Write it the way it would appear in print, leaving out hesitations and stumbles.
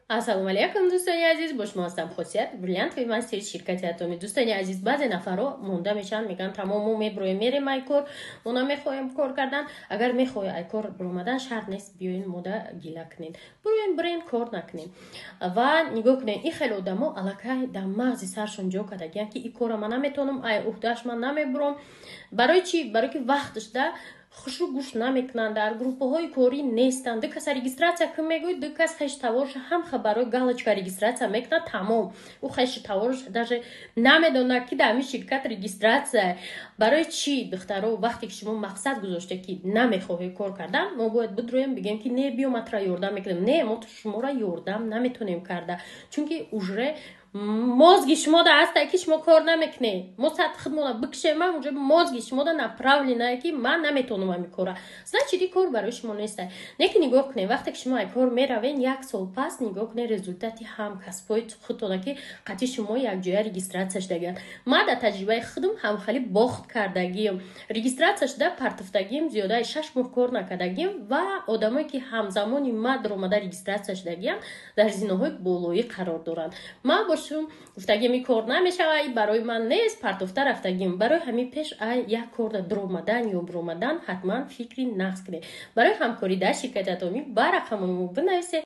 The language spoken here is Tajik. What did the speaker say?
Ассалому алайкум, дӯстони азиз! Бо шумо ҳастам, Хосият, бриллиантовый мастери ширкати Атомӣ. Дӯстони азиз, баъзе нафарҳо монда мешаванд, мегӯянд: «Тамом, мо меброем, мерем ай кор, мо намехоҳем кор кардан». Агар мехоҳӣ ай кор биромадан, шарт нест биёин мода гила кунед. Бироен, бирен, кор накунед. Ва нигоҳ кунед, ин хеле одамо аллакай дар мағзи саршон ҷо кардагиянд, ки ин кора ман наметавонам, ай уҳдааш ман намебуром. Барои чӣ? Барои ки вақташда хушрӯ гӯш намекунанд, дар группаҳои корӣ нестанд. Ду каса регистрация кун мегӯй, ду кас хеши таворша ҳам барои галочка регистрация мекунад, тамом. Ӯ хеши таворш даже намедонад, ки дар ҳамин ширкат регистрация. Барои чӣ, духтаро? Вақте ки шумо мақсад гузоште, ки намехоҳед кор кардан, мо бояд бидроем, бигем, ки не, биё, ма тура ёрдам мекунем. Не, мо шуморо ёрдам наметонем карда, чунки уже мозги шумода ҳаста, ки шумо кор намекунед. Мо сад худмона бикшемам, уже мозги шумода направленное, ки ман наметавонам ҳамин кора, значит, ин кор барои шумо неста. Не ки нигоҳ кунед, вақте ки шумо ай кор меравен, як сол пас нигоҳ кунед результати ҳамкасбҳои худтона, ки қатъи шумо якҷоя регистрация шудагианд. Ман дар таҷрибаи худам ҳамхали бохт кардагиам, регистрация шуда партуфтагиам, зиёдаи 6 моҳ кор накардагиам. Ва одамое ки ҳамзамони ма даромада регистрация шудагианд, дар зинаҳои болоӣ қарор доранд. Ман бошум, гуфтагим, ин кор намешава, и барои ман нест, партофта рафтагим. Барои ҳамин пеш ай як корда дуромадан ё биромадан ҳатман фикри нағз кунед. Барои ҳамкорӣ дар ширкати Атомӣ ба рақамои мо бинависед.